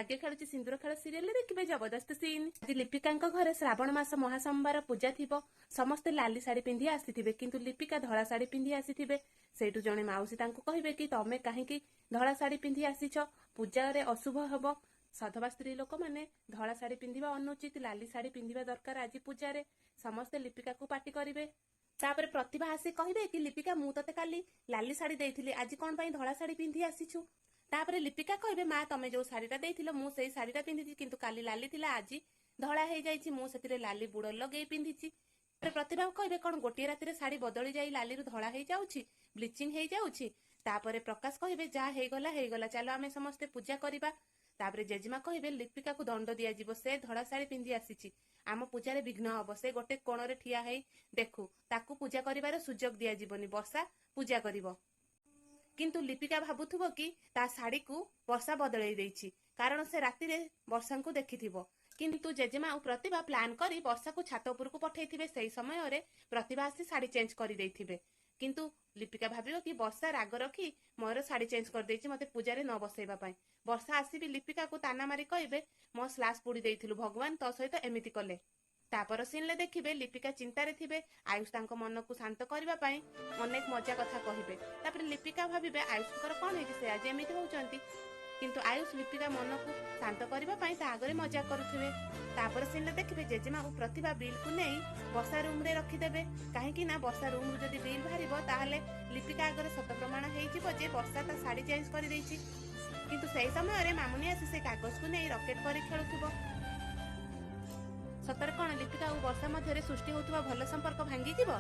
ଭାଗ୍ୟ ଖେଳୁଛି ସିନ୍ଦୁର ଖେଳ ସିରିଏଲରେ ଦେଖିବେ ଜବରଦସ୍ତ ସିନ୍। ଆଜି ଲିପିକାଙ୍କ ଘରେ ଶ୍ରାବଣ ମାସ ମହାସୋମବାର ପୂଜା ଥିବ। ସମସ୍ତେ ଲାଲି ଶାଢୀ ପିନ୍ଧି ଆସିଥିବେ, କିନ୍ତୁ ଲିପିକା ଧଳା ଶାଢୀ ପିନ୍ଧି ଆସିଥିବେ। ସେଇଠୁ ଜଣେ ମାଉସୀ ତାଙ୍କୁ କହିବେ କି ତମେ କାହିଁକି ଧଳା ଶାଢୀ ପିନ୍ଧି ଆସିଛ, ପୂଜାରେ ଅଶୁଭ ହବ। ସଧବା ସ୍ତ୍ରୀ ଲୋକମାନେ ଧଳା ଶାଢୀ ପିନ୍ଧିବା ଅନୁଚିତ, ଲାଲି ଶାଢୀ ପିନ୍ଧିବା ଦରକାର ଆଜି ପୂଜାରେ। ସମସ୍ତେ ଲିପିକାକୁ ପାଟି କରିବେ। ତାପରେ ପ୍ରତିଭା ଆସି କହିବେ କି ଲିପିକା, ମୁଁ ତତେ କାଲି ଲାଲି ଶାଢୀ ଦେଇଥିଲି, ଆଜି କଣ ପାଇଁ ଧଳା ଶାଢୀ ପିନ୍ଧି ଆସିଛୁ? ତାପରେ ଲିପିକା କହିବେ, ମା, ତମେ ଯୋଉ ଶାଢୀଟା ଦେଇଥିଲ ମୁଁ ସେଇ ଶାଢୀଟା ପିନ୍ଧିଛି, କିନ୍ତୁ କାଲି ଲାଲି ଥିଲା, ଆଜି ଧଳା ହେଇଯାଇଛି। ମୁଁ ସେଥିରେ ଲାଲି ବୁଡ ଲଗେଇ ପିନ୍ଧିଛି। ତାପରେ ପ୍ରତିଭା କହିବେ, କଣ ଗୋଟିଏ ରାତିରେ ଶାଢୀ ବଦଳି ଯାଇ ଲାଲିରୁ ଧଳା ହେଇଯାଉଛି, ବ୍ଲିଚିଂ ହେଇଯାଉଛି? ତାପରେ ପ୍ରକାଶ କହିବେ, ଯାହା ହେଇଗଲା ହେଇଗଲା, ଚାଲ ଆମେ ସମସ୍ତେ ପୂଜା କରିବା। ତାପରେ ଜେଜେମା କହିବେ, ଲିପିକାକୁ ଦଣ୍ଡ ଦିଆଯିବ, ସେ ଧଳା ଶାଢୀ ପିନ୍ଧି ଆସିଛି, ଆମ ପୂଜାରେ ବିଘ୍ନ ହବ। ସେ ଗୋଟେ କୋଣରେ ଠିଆ ହେଇ ଦେଖୁ, ତାକୁ ପୂଜା କରିବାର ସୁଯୋଗ ଦିଆଯିବନି, ବର୍ଷା ପୂଜା କରିବ। କିନ୍ତୁ ଲିପିକା ଭାବୁଥିବ କି ତା ଶାଢୀକୁ ବର୍ଷା ବଦଳେଇ ଦେଇଛି, କାରଣ ସେ ରାତିରେ ବର୍ଷାଙ୍କୁ ଦେଖିଥିବ। କିନ୍ତୁ ଜେଜେମା ଆଉ ପ୍ରତିଭା ପ୍ଲାନ୍ କରି ବର୍ଷାକୁ ଛାତ ଉପରକୁ ପଠେଇଥିବେ। ସେଇ ସମୟରେ ପ୍ରତିଭା ଆସି ଶାଢୀ ଚେଞ୍ଜ କରିଦେଇଥିବେ। କିନ୍ତୁ ଲିପିକା ଭାବିବ କି ବର୍ଷା ରାଗ ରଖି ମୋର ଶାଢୀ ଚେଞ୍ଜ କରିଦେଇଛି ମତେ ପୂଜାରେ ନ ବସେଇବା ପାଇଁ। ବର୍ଷା ଆସିବି ଲିପିକାକୁ ତାନା ମାରି କହିବେ, ମୋ ସ୍ଲାସ୍ ପୁଡି ଦେଇଥିଲୁ, ଭଗବାନ ତୋ ସହିତ ଏମିତି କଲେ। ତାପର ସିନ୍ରେ ଦେଖିବେ ଲିପିକା ଚିନ୍ତାରେ ଥିବେ। ଆୟୁଷ ତାଙ୍କ ମନକୁ ଶାନ୍ତ କରିବା ପାଇଁ ଅନେକ ମଜା କଥା କହିବେ। ତାପରେ ଲିପିକା ଭାବିବେ, ଆୟୁଷଙ୍କର କଣ ହେଇଛି, ସେ ଆଜି ଏମିତି ହଉଛନ୍ତି? କିନ୍ତୁ ଆୟୁଷ ଲିପିକା ମନକୁ ଶାନ୍ତ କରିବା ପାଇଁ ତା ଆଗରେ ମଜା କରୁଥିବେ। ତାପର ସିନ୍ରେ ଦେଖିବେ ଜେଜେମା ଓ ପ୍ରତିଭା ବିଲ୍କୁ ନେଇ ବର୍ଷା ରୁମ୍ରେ ରଖିଦେବେ, କାହିଁକି ନା ବର୍ଷା ରୁମ୍ରୁ ଯଦି ବିଲ୍ ବାହାରିବ ତାହେଲେ ଲିପିକା ଆଗରେ ସତ ପ୍ରମାଣ ହେଇଯିବ ଯେ ବର୍ଷା ତା ଶାଢୀ ଚେଞ୍ଜ କରିଦେଇଛି। କିନ୍ତୁ ସେଇ ସମୟରେ ମାମୁନି ଆସି ସେ କାଗଜକୁ ନେଇ ରକେଟ ପରି ଖେଳୁଥିବ। ସତରେ କଣ ଲିପିକା ଓ ବର୍ଷା ମଧ୍ୟରେ ସୃଷ୍ଟି ହେଉଥିବା ଭଲ ସମ୍ପର୍କ ଭାଙ୍ଗିଯିବ?